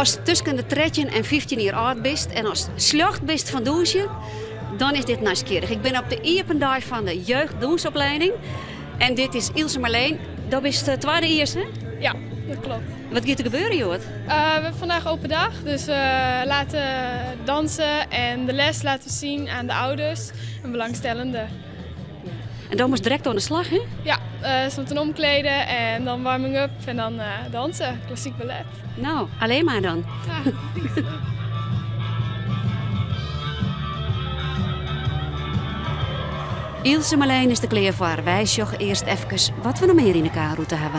Ast tusken de 13 en 15 jier âld bist en ast sljocht bist fan dûnsjen, dan is dit nijsgjirrich. Ik bin op de iepen dei fan de jeugddûnsopleiding en dit is Ilse Marleen. Do bist de twadde jiers, hè? Ja, dat klopt. Wat giet der gebeuren, hjoed? We hebben vandaag open dag, dus we laten dansen en de les laten we zien aan de ouders en belangstellenden. En dan moast direkt oan de slach, hè? Ja, ze moeten omkleden en dan warming up en dan dansen, klassiek ballet. Nou, alleen maar dan. Ja. Ilse Marleen is der klear foar. Wy sjogge earst efkes wat we noch mear yn de K-rûte hawwe.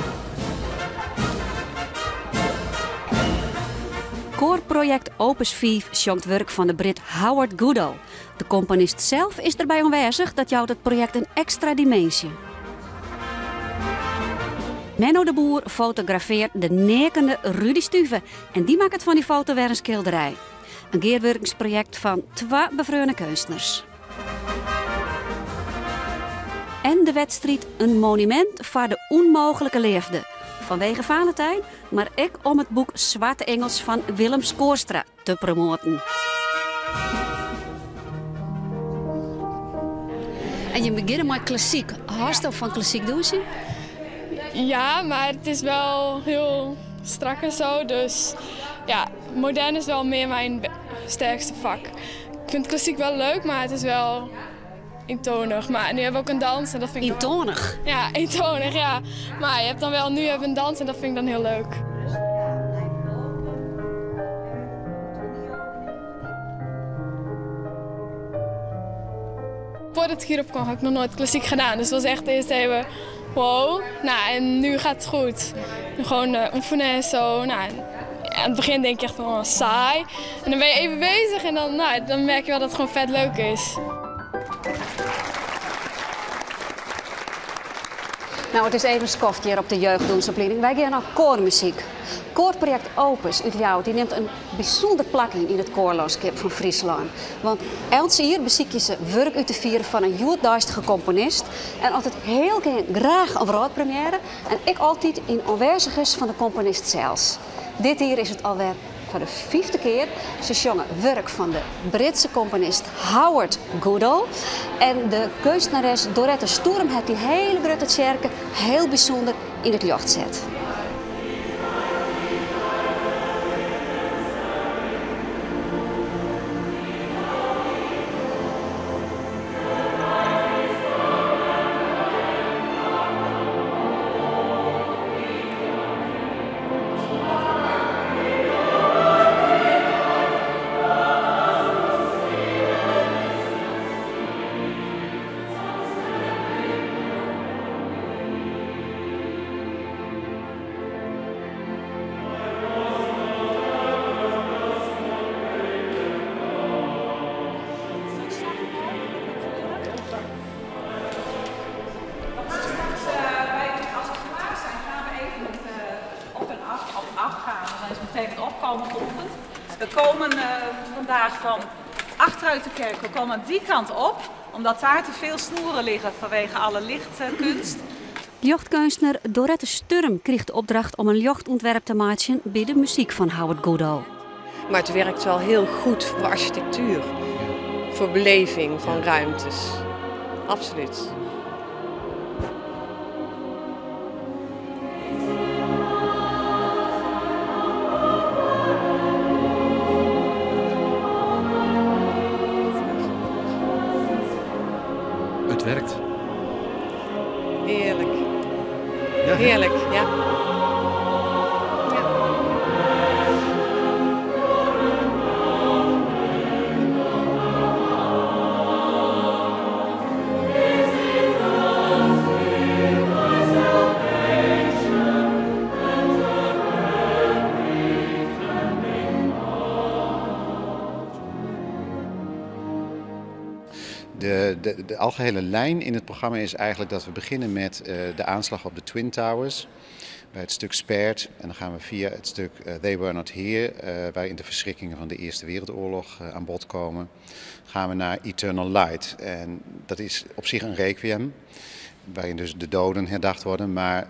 Koarprojekt Opus 5 sjongt wurk fan de Brit Howard Goodall. De komponist sels is derby oanwêzich, dat jout it projekt in ekstra diminsje. Menno de Boer fotografeart de neakende Rudy Stuve en dy makket fan dy foto wer in skilderij. In gearwurkingsprojekt fan twa befreone keunstners. En de wedstriid In monumint foar de ûnmooglike leafde. Fanwege Valentijn, mar ek om it boek Swarte Ingels fan Willem Schoorstra te promoaten. En je begjinne mei klassyk. Hâldsto fan klassyk dûnsjen? Ja, maar het is wel heel strak en zo. Dus ja, modern is wel meer mijn sterkste vak. Ik vind klassiek wel leuk, maar het is wel eentonig. Maar nu hebben we ook een dans en dat vind ik... Eentonig? Ja, eentonig, ja. Maar je hebt dan wel, nu hebben we een dans en dat vind ik dan heel leuk. Voordat ik hierop kwam had ik nog nooit klassiek gedaan. Dus het was echt eerst even wow. Nou, en nu gaat het goed. Gewoon oefenen en zo. Nou, aan het begin denk je echt van oh, saai. En dan ben je even bezig en dan, nou, dan merk je wel dat het gewoon vet leuk is. Nou, it is even skoft hjir op de jeugddûnsoplieding. Wy gean nei koarmuzyk. Koarprojekt Opus út Ljouwert dy nimt in bysûnder plak yn yn it koarlânskip fan Fryslân. Want elts jier besykje se wurk út te fieren fan in hjoeddeistige komponist en altyd hiel graach in wrâldpremiêre en ek altyd yn oanwêzigens fan de komponist sels. Dit jier is it alwer foar de fyfte kear. Se sjonge wurk fan de Britse komponist Howard Goodall. En de keunstneres Dorette Sturm hat dy hiele grutte tsjerke hiel bysûnder yn it ljocht set. We gaan straks, als we klaar zijn, gaan we even het op en af, op afgaan. Dan zijn ze meteen het opkomen geoefend. We komen vandaag van achteruit de kerk. We komen die kant op, omdat daar te veel snoeren liggen vanwege alle lichtkunst. Ljochtkeunstner Dorette Sturm kriget de opdracht om in ljochtûntwerp te meitsjen by de muzyk fan Howard Goodall. Maar het werkt wel heel goed voor architectuur, voor beleving van ruimtes. Absoluut. Het werkt. Heerlijk. Ja, Heerlijk, ja. De algehele lijn in het programma is eigenlijk dat we beginnen met de aanslag op de Twin Towers. Bij het stuk Spared. En dan gaan we via het stuk They Were Not Here, waarin de verschrikkingen van de Eerste Wereldoorlog aan bod komen, gaan we naar Eternal Light. En dat is op zich een requiem, waarin dus de doden herdacht worden. Maar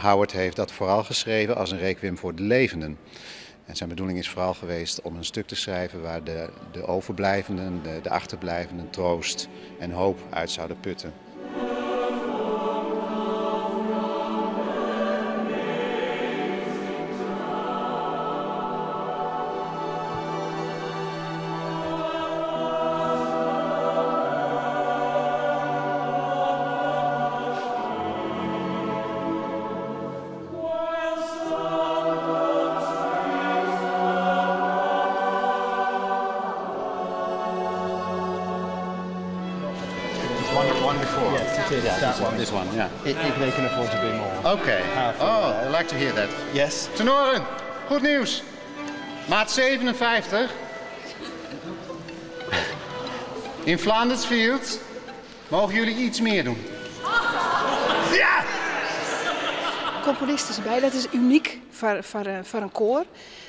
Howard heeft dat vooral geschreven als een requiem voor de levenden. En zijn bedoeling is vooral geweest om een stuk te schrijven waar de, de overblijvenden, de, de achterblijvenden troost en hoop uit zouden putten. One, one before. Yes, it is. Yeah, that this one. This one, yeah. If they can afford to be more. Okay. Powerful. Oh, I like to hear that. Yes. Tenoren, goed nieuws. Maat 57. In Flanders Fields mogen jullie iets meer doen. Ja! Componist is erbij, dat is uniek voor, voor, eh, voor een koor.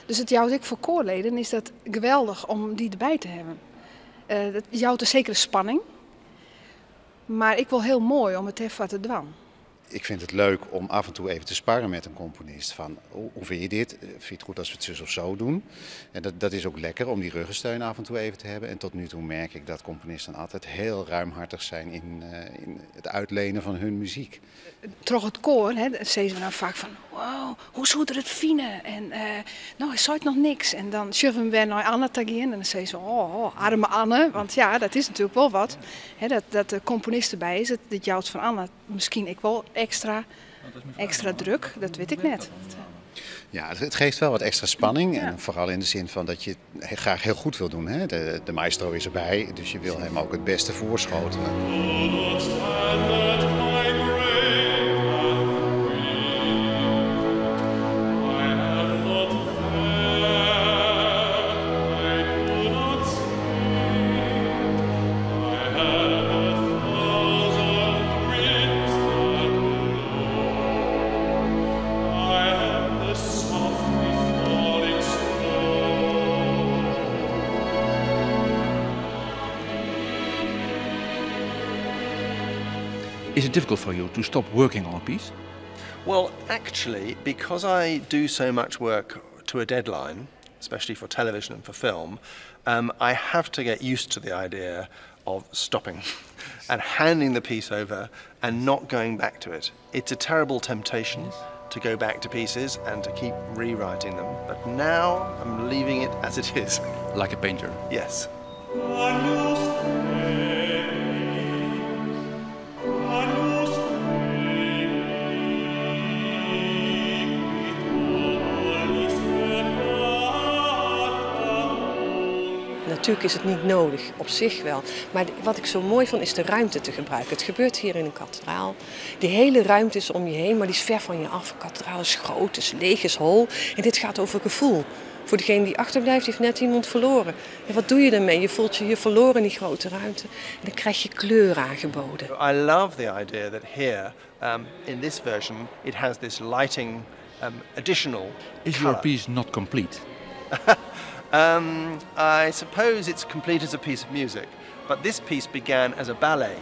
Dus het jout ik voor koorleden is dat geweldig om die erbij te hebben. Uh, dat jout een zekere spanning. Maar ik wil heel mooi om het even te dwan. Ik vind het leuk om af en toe even te sparren met een componist. Van, hoe vind je dit? Vind je het goed als we het zus of zo doen? En dat, dat is ook lekker om die ruggensteun af en toe even te hebben. En tot nu toe merk ik dat componisten altijd heel ruimhartig zijn in, uh, in het uitlenen van hun muziek. Troch het koor, hè, zeggen we nou vaak van, wow, hoe zoet er het fine? En uh, nou, hij zei nog niks. En dan schuiven we weer naar Anne te gaan en dan zeggen ze, oh, oh, arme Anne. Want ja, dat is natuurlijk wel wat. Hè, dat, dat de componist erbij is, dat, dat jouwt van Anne misschien ik wel extra, extra druk, dat weet ik net. Ja, het geeft wel wat extra spanning. Ja. En vooral in de zin van dat je het graag heel goed wil doen. Hè? De, de maestro is erbij, dus je wil hem ook het beste voorschotelen. Is it difficult for you to stop working on a piece? Well, actually, because I do so much work to a deadline, especially for television and for film, um, I have to get used to the idea of stopping and handing the piece over and not going back to it. It's a terrible temptation yes. to go back to pieces and to keep rewriting them, but now I'm leaving it as it is. Like a painter? Yes. Natuurlijk is het niet nodig, op zich wel. Maar wat ik zo mooi vond, is de ruimte te gebruiken. Het gebeurt hier in een kathedraal. Die hele ruimte is om je heen, maar die is ver van je af. De kathedraal is groot, is leeg, is hol. En dit gaat over gevoel. Voor degene die achterblijft, heeft net iemand verloren. En wat doe je daarmee? Je voelt je hier verloren in die grote ruimte. En dan krijg je kleur aangeboden. I love the idea that here, um, in this version, it has this lighting um, additional Is your piece not complete? Um, I suppose it's complete as a piece of music, but this piece began as a ballet,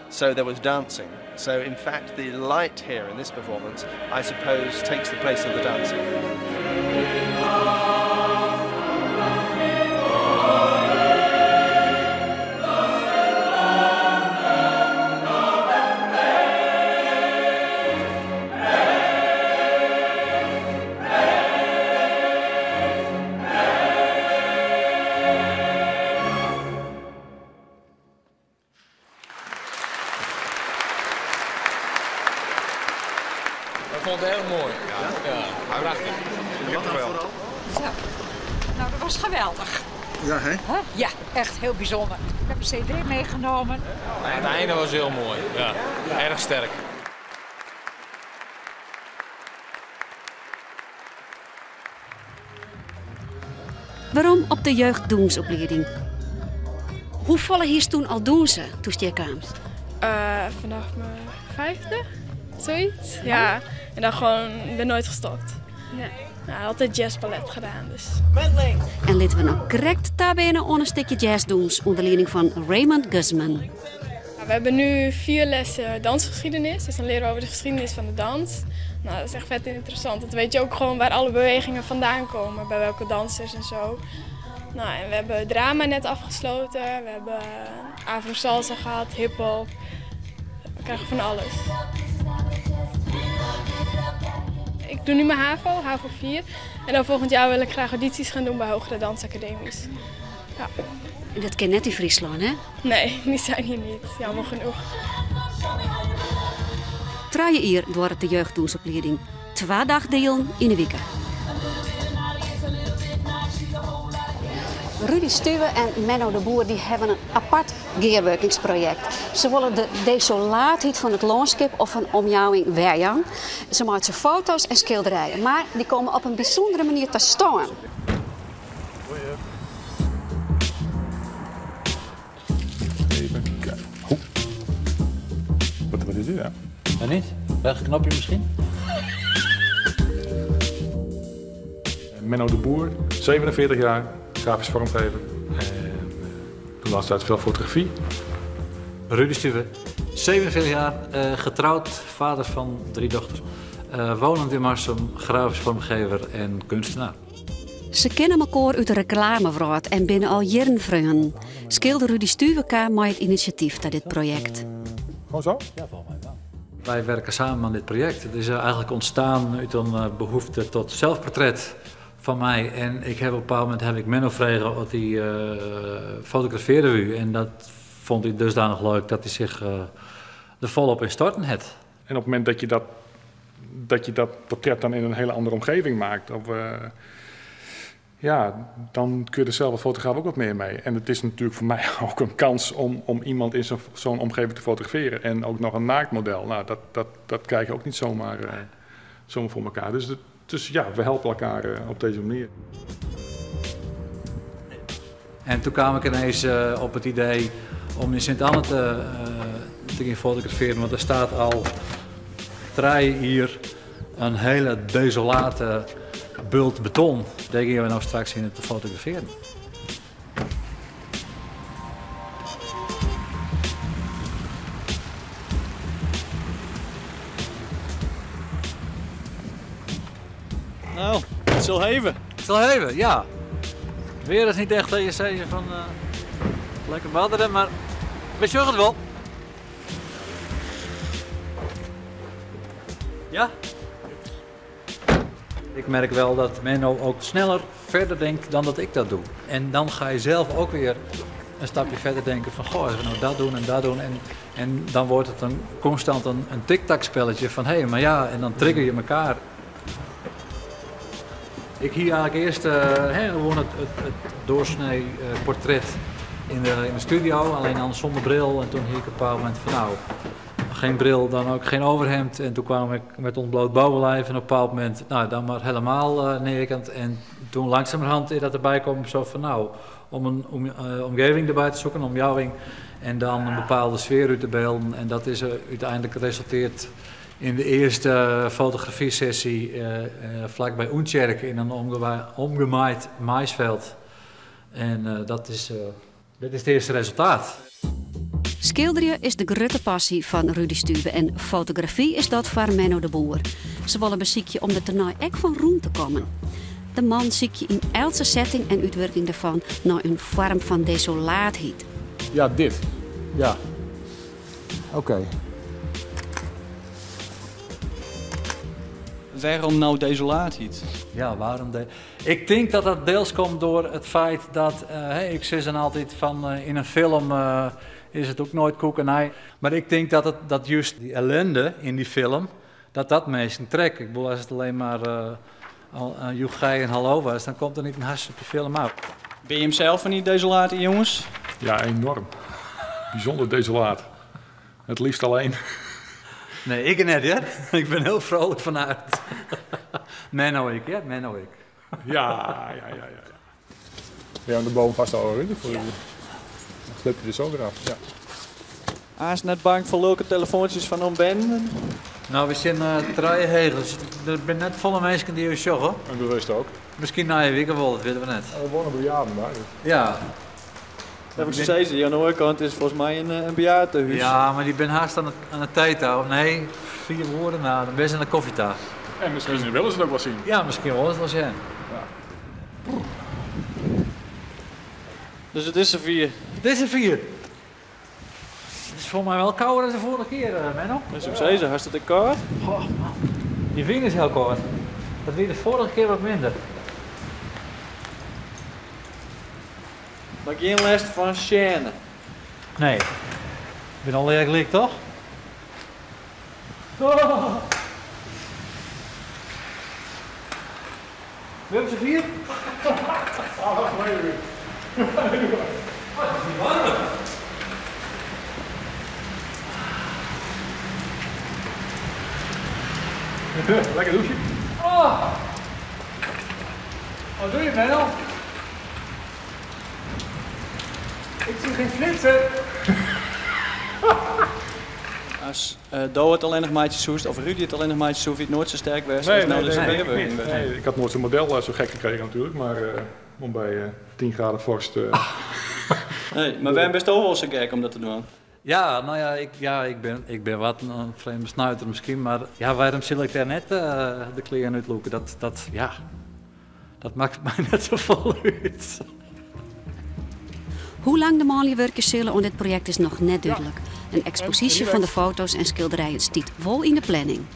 so there was dancing. So in fact, the light here in this performance, I suppose, takes the place of the dancing. Ik vond het heel mooi. Ja, ja prachtig. Kippenvel. Ja. Nou, dat was geweldig. Ja, hè? Huh? Ja, echt heel bijzonder. Ik heb een cd meegenomen. Nou, het einde was heel mooi. Ja, erg sterk. Waarom op de jeugddoensopleiding? Hoe volle hier toen al doen ze toen je kwam? Uh, vanaf mijn vijfde, zoiets. Ja, en dan gewoon, ik ben nooit gestopt. Nee. Nou, altijd jazzballet gedaan, dus. En laten we nou correct daar binnen een stukje jazz doen onder leiding van Raymond Guzman. We hebben nu 4 lessen dansgeschiedenis, dus dan leren we over de geschiedenis van de dans. Nou, dat is echt vet interessant. Dat weet je ook gewoon waar alle bewegingen vandaan komen, bij welke dansers en zo. Nou, en we hebben drama net afgesloten, we hebben afro salsa gehad, hiphop. We krijgen van alles. Ik doe nu mijn HAVO, HAVO 4. En dan volgend jaar wil ik graag audities gaan doen bij hogere dansacademies. Ja. En dat ken net in Friesland, hè? Nee, die zijn hier niet. Jammer genoeg. 3 jaar door de jeugddoensopleiding. 2 dagdelen in de week. Rudy Stuwe en Menno de Boer die hebben een apart gearworkingsproject. Ze willen de desolaatheid van het landschap of een omjouwing werken. Ze maken foto's en schilderijen, maar die komen op een bijzondere manier te staan. Even kijken. Goed. Wat is dit nou? En niet? Welk knopje misschien? Menno de Boer, 47 jaar, grafisch vormgever. En de laatste tijd veel fotografie. Rudy Stuwe, 47 jaar, getrouwd, vader van 3 dochters. Wonend in Marsum, grafisch vormgever en kunstenaar. Ze kennen elkaar uit de reclamewraad en binnen al jaren vrienden. Schilder Rudy Stuwe kwam met het initiatief tot dit project. Gewoon zo? Ja, volgens mij wel. Wij werken samen aan dit project. Het is eigenlijk ontstaan uit een behoefte tot zelfportret van mij. En ik heb op een bepaald moment heb ik Menno gevraagd of hij fotografeerde u. En dat vond hij dusdanig leuk dat hij zich er volop in storten had. En op het moment dat je dat portret dan in een hele andere omgeving maakt, of, ja, dan kun je er zelf als fotograaf ook wat meer mee. En het is natuurlijk voor mij ook een kans om iemand in zo'n omgeving te fotograferen. En ook nog een naaktmodel. Nou, dat krijg je ook niet zomaar voor elkaar. Dus ja, we helpen elkaar op deze manier. En toen kwam ik ineens op het idee om in Sint-Anne te gaan fotograferen. Want er staat al 3 hier een hele desolate bult beton. Daar gaan we nou straks in te fotograferen. Nou, het zal heven. Het zal heven, ja. Het weer is niet echt dat je zei van lekker wadderen, maar we zorgen het wel. Ja? Ik merk wel dat Menno ook sneller verder denkt dan dat ik dat doe. En dan ga je zelf ook weer een stapje verder denken van goh, als we nou dat doen en dat doen. En dan wordt het een, constant een tic-tac spelletje van hé, hey, maar ja, en dan trigger je elkaar. Ik hier eigenlijk eerst gewoon het doorsnee portret in de studio, alleen dan zonder bril. En toen hier ik op een bepaald moment van nou, geen bril, dan ook geen overhemd. En toen kwam ik met ontbloot bovenlijf en op een bepaald moment, nou dan maar helemaal neerkant. En toen langzamerhand is dat erbij kwam, zo van nou, om een omgeving erbij te zoeken, een omjouwing. En dan een bepaalde sfeer uit te beelden. En dat is uiteindelijk geresulteerd in de eerste fotografiesessie vlakbij Oentsjerk in een omgemaaid maisveld. En dit is het eerste resultaat. Schilderen is de grote passie van Rudy Stuwe en fotografie is dat voor Menno de Boer. Ze willen beziekje om de toernooi ek van roem te komen. De man ziek je in elke setting en uitwerking daarvan naar een vorm van desolaatheid. Ja, dit. Ja. Oké. Okay. Waarom nou desolaatheid? Ja, waarom Ik denk dat dat deels komt door het feit dat, ik zeg dan altijd van in een film is het ook nooit koek en ei. Maar ik denk dat juist die ellende in die film, dat meestal trekt. Ik bedoel, als het alleen maar joegij en hallo was, dan komt er niet een hartstikke op die film uit. Ben je hem zelf van die desolate jongens? Ja, enorm. Bijzonder desolaat. Het liefst alleen. Nee, ik net, hè? Ik ben heel vrolijk vanuit. Menno ik, hè? Menno ik. Ja. Ja, de boom vasthouden, hè? Ja. Dan glip je er zo weer af, ja. Aas net bang voor leuke telefoontjes van omwenden? Nou, we zijn dus er zijn net volle mensen die je sjoggen. En de rest ook. Misschien na je weekend wel, dat weten we net. We wonen bejaarden daar. Dus. Ja. Dat ik sizze, oan de oare kant is folgens my in bejaardentehuis. Ja, mar dy binne hast oan de tee ta. Of nee, 4 oere, no, dan binne se oan de kofje ta. En miskien wolle se it ek wol sjen. Ja, miskien wolle se it wol sjen. Dus it is safier. It is safier. It is foar my wol kâlder as de foarige kear, Menno. Dat soe ik sizze, hast it ek kâld? Oh, man. Dy wyn is hiel kâld. Dat wie de foarige kear wat minder. Mar gjin lêst fan sjêne? Nee. Ik bin al gelyk, toch? Oh. Wurdt it safier? Ah, wacht mar even. Oh, it is hjir waarm. Lekker douche. Oh. Wat doe je, Menno? Ik zie geen flitser. As do it allinnich meitsje soest, of Rudy it allinnich meitsje soe, wie it noait sa sterk west as no dizze gearwurking. Nee, ik had noait sa'n model sa gek gekregen natuerlik, mar om by 10 graden vorst. Nee, mar wêrom bist do wol sa gek om dat te dwaan? Ja, no ja, ik, ja, ik bin, ik bin wat in frjemde snuiter miskien, mar ja, wêrom sil ik dêr net de klean útlûke? Dat, dat, ja, dat makket my net safolle út. Hoe lang de manlju wurkje sille oan dit projekt is noch net dúdlik. In eksposysje fan de foto's en skilderijen stiet wol yn de planning.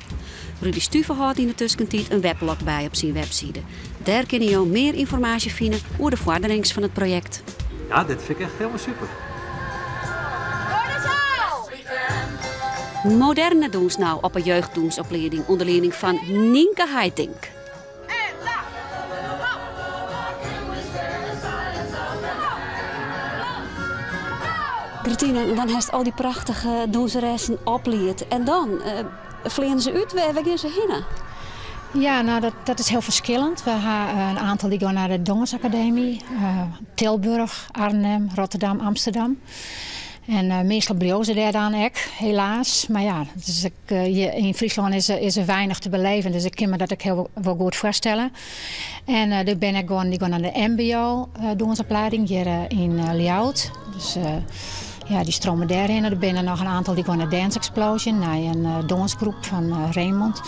Rudy Stuve hâldt yn de tuskentiid in weblog by op syn webside. Dêr kinne jo mear ynformaasje fine oer de foarderings fan it projekt. Ja, dit fyn ik echt hielendal super. Moderne dûns no op 'e jeugddûnsoplieding ûnder lieding fan Nynke Heitink. Gertine, dan hast al dy prachtige dûnseressen oplied en dan fleane se út, wêr gean se hinne? Ja, no dat, dat is hiel ferskillend. We ha in oantal dy't gean nei de Dânsakademy, Tilburg, Arnhem, Rotterdam, Amsterdam. En meastal bliuwe se dêr dan ek, helaas. Mar ja, it is ek, hjir yn Fryslân is, is der weinich te beleven, dus ik kin my dat ek hiel wol goed foarstelle. En der binne ek guon dy't gean nei de MBO dûnsoplieding hjir yn Ljouwert. Dus ja, dy strome dêrhinne. Der binne noch in oantal dy't gean nei Dance Explosion, nei in dûnsgroep fan Raymond.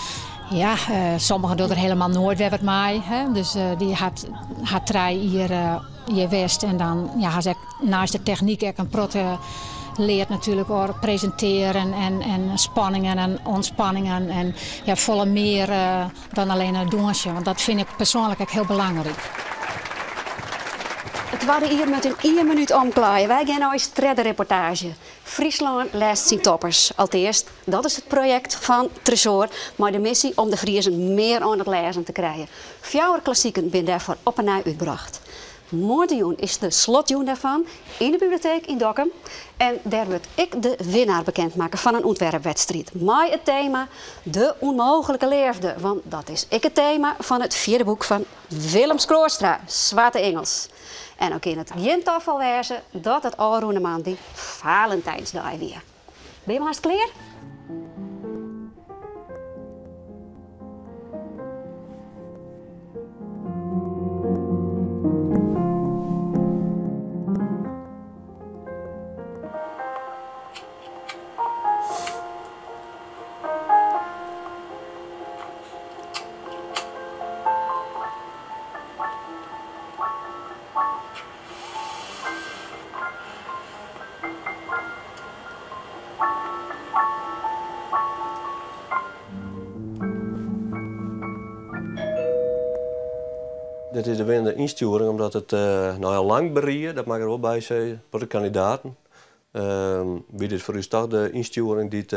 Ja, sommigen dogge der hielendal noait wer wat mei. Hè? Dus dy hat, hat 3 jier hjir west en dan ja, ha se ek neist de technyk ek in protte leard natuerlik oer presintearjen en spanningen en ûntspanningen en ja, folle mear dan allinne it dûnsjen, want dat fyn ik persoanlik ek hiel belangryk. It twadde jier moat yn ien minút omklaaie. Wy gean nei ús tredde reportaazje. Fryslân lêst syn toppers. Alteast, dat is it projekt fan Tresoar mei de missy om de Friezen mear oan it lêzen te krijen. Fjouwer klassiken binne dêrfoar op 'e nij útbrocht. Moarntejûn is de slotjûn dêrfan yn de biblioteek yn Dokkum. En dêr wurdt ek de winnaar bekend makke fan in ûntwerpwedstriid mei it tema De ûnmooglike leafde. Want dat is ek it tema fan it fjirde boek fan Willem Kloostra, Swarte Ingels. En dan kin it gjin tafal wêze dat it ôfrûne moandei Valentijnsdei wie. Binne jo hast klear? Dit is de winnende ynstjoering omdat it nei in lang berie, dat moat ik der wol by sizze, foar de kandidaten, wie dit foar ús toch de ynstjoering dy't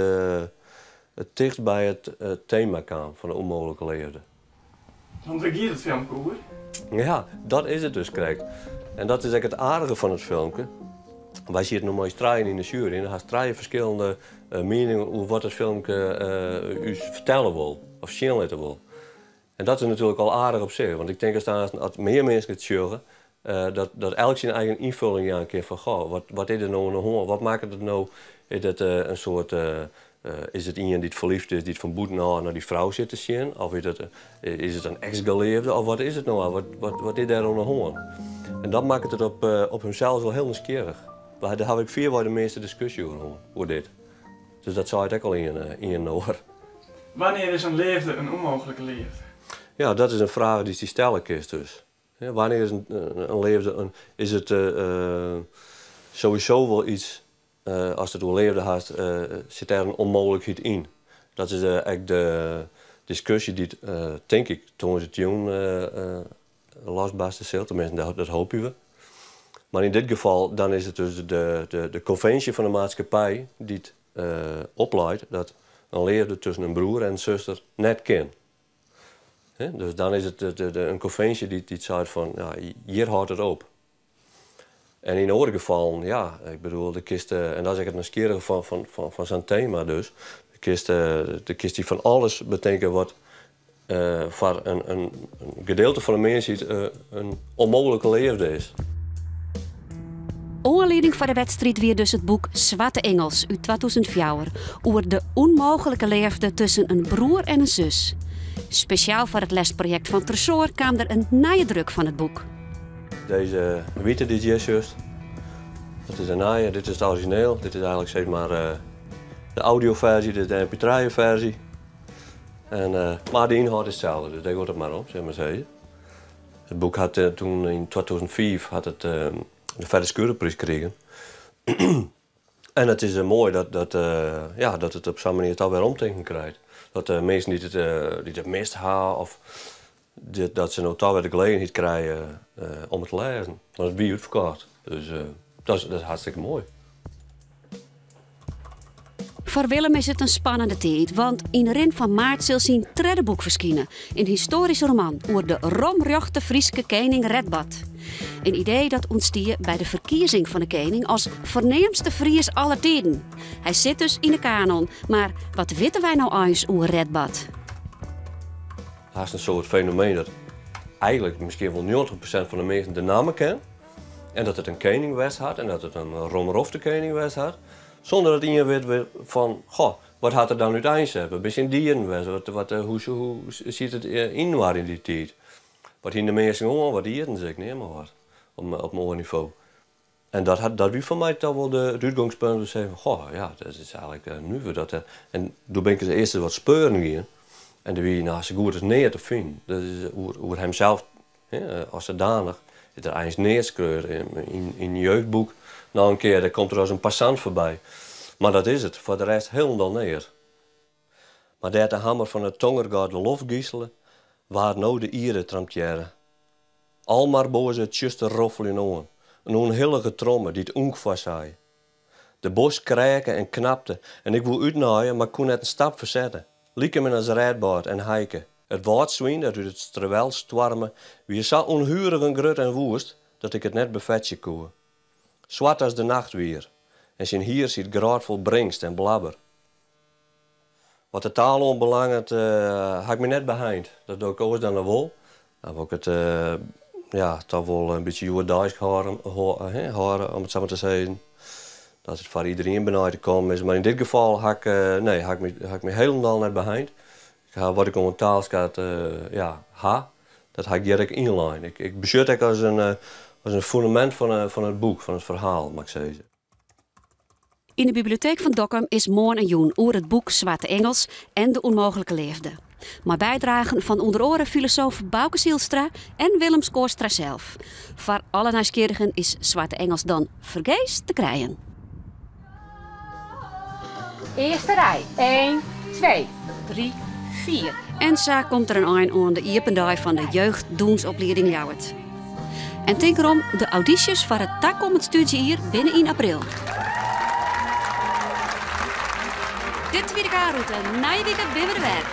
it tichtst by it tema kaam fan de ûnmooglike leafde. Want wêr giet it filmke oer? Ja, dat is it dus krekt. En dat is ek it aardige fan it filmke. Wy sieten no mei ús trijen yn de sjuery en dan hast trije ferskillende mieningen oer wat it filmke ús fertelle wol of sjen litte wol. En dat is natuerlik al aardich op sich, want ik tink as as mear minsken it sjogge, dat elk syn eigen ynfolling jaan kin fan goh, wat is der no oan de hân, wat makket it no, is it in soart Is it ien dy't ferlyfd is, dy't fan bûtenôf nei dy frou sit te sjen? Of is it, is it in eks-geleafde? Of wat is it no? Wat, wat, wat is dêr oan de hân? En dat makket it op, op himsels wol hiel nijsgjirrich. Dêr haw ik fierwei de measte diskusje oer hân, oer dit. Dus dat seit ek al ien, ien en oar. Wannear is in leafde in ûnmooglike leafde? Ja, dat is in fraach dy'tst dy stelle kinst dus. Wannear is in, in leafde in, is it sowieso wol yts Ast it oer leafde hast, sit dêr in ûnmooglikheid yn. Dat is ek de diskusje dy't, tink ik, tongersdeitejûn losbarste sil. Teminsten, dat hoopje we. Mar yn dit gefal dan is it dus de konvinsje fan de maatskippij dy't opleit dat in leafde tusken in broer en in suster net kin. Dus dan is it in konvinsje dy't seit fan, hjir hâldt it op. En yn oare gefallen, ja, ik bedoel, de kinst, en dat is ek it nijsgjirrige fan sa'n tema dus, de kinst, de kinst dy fan alles betinke wat foar in gedeelte fan de minskheid in ûnmooglike leafde is. Oanlieding foar de wedstriid wie dus it boek Swarte Ingels út 2004 oer de ûnmooglike leafde tusken in broer en in sus. Spesjaal foar it lesprojekt fan Tresoar kaam der in nije druk fan it boek. Dizze wite dy't hjir sjochst, dat is de nije, dit is it orizjineel. Dit is eigenlik sis mar de audioferzje, dit is de mp3-ferzje. En, mar de ynhâld is itselde, dus dêr giet it mar om, sil ik mar sizze. It boek hat toen yn 2005 hat it de Fedde Schurerpriis krigen. En it is moai dat, dat, ja, dat it op sa'n manier toch wer omtinken krijt. Dat de minsken dy't it mist ha of dat se no toch wer de gelegenheid krije om it te lêzen. Want it wie útferkocht. Dus dat is hartstikke moai. Foar Willem is it in spannende tiid, want yn 'e rin fan maart sil syn tredde boek ferskine, in histoaryske roman oer de romrjochte Fryske kening Redbad. In idee dat ûntstie by de ferkiezing fan de kening as foarneamste Fries aller tiden. Hy sit dus yn 'e kanon, mar wat witte wy no eins oer Redbad? Hast in soart fenomeen dat eigenlik miskien wol 90% fan de minsken de namme ken. En dat it in kening west hat en dat it in romrofte kening west hat. Sûnder dat ien wit fan, goh, wat hat er dan úteinset? Wat binne syn dieden west? Wat, wat, hoe, hoe siet it yninoar yn dy tiid? Wat hiene de minsken oan, wat ieten se, ik neam mar wat, op in oar nivo. En dat, hat, dat wie foar my toch wol de, it útgongspunt om te sizzen fan, goh, ja, dat is eigenlik nuver. Dat, en doe bin ik as earste wat speuren gien. En der wie no sa goed as neat te finen. Dat is oer, oer himsels as sadanich is der eins neat skreaun. Yn in jeugdboek no in kear, dêr komt er as in passant foarby. Mar dat is it, foar de rest hielendal neat. Mar dêr't de hammer fan 'e tongergod de loft gisele, waard no de ierde tramtearre. Almar boaze it tsjuster roffeljen oan, in ûnhillige tromme dy't ûnk foarsei. De bosk kreake en knapte en ik woe útnaaie, mar koe net in stap fersette. Likemin as Rêdbâd en Heike. It wâldswyn dat út it strewel stoarme wie sa ûnhuerigen grut en woest dat ik it net befetsje koe. Swart as de nacht wie er en syn hier siet grôtfol bringst en blabber. Wat de taal oanbelanget ha ik my net beheind. Dat doch ik oars dan wol. Dan wol ik it ja, toch wol in bytsje hjoeddeisk hâlde, om it sa mar te sizzen. Dat it foar iderien benei te kommen is. Mar yn dit gefal ha ik, nee, ha ik my, ha ik my hielendal net beheind. Ik ha wat ik oan taalskat ja, ha, dat ha ik hjir ek ynlein. Ik, ik besjoch it ek as in, as in fûnemint fan, fan it boek, fan it ferhaal, moat ik sizze. Yn de biblioteek fan Dokkum is moarn in jûn oer it boek Swarte Ingels en de ûnmooglike leafde. Mei bydragen fan ûnder oare filosoof Bauke Zylstra en Willem Schoorstra sels. Foar alle nijsgjirrigen is Swarte Engels dan fergees te krijen. Earste rij, 1, 2, 3, 4. En sa komt der in ein oan de iepen dei fan de jeugddûnsoplieding Ljouwert. En tink derom, de audysjes foar it takommend stúdzjejier binne yn april. Dit wie de K-rûte. Nije wike binne we der wer.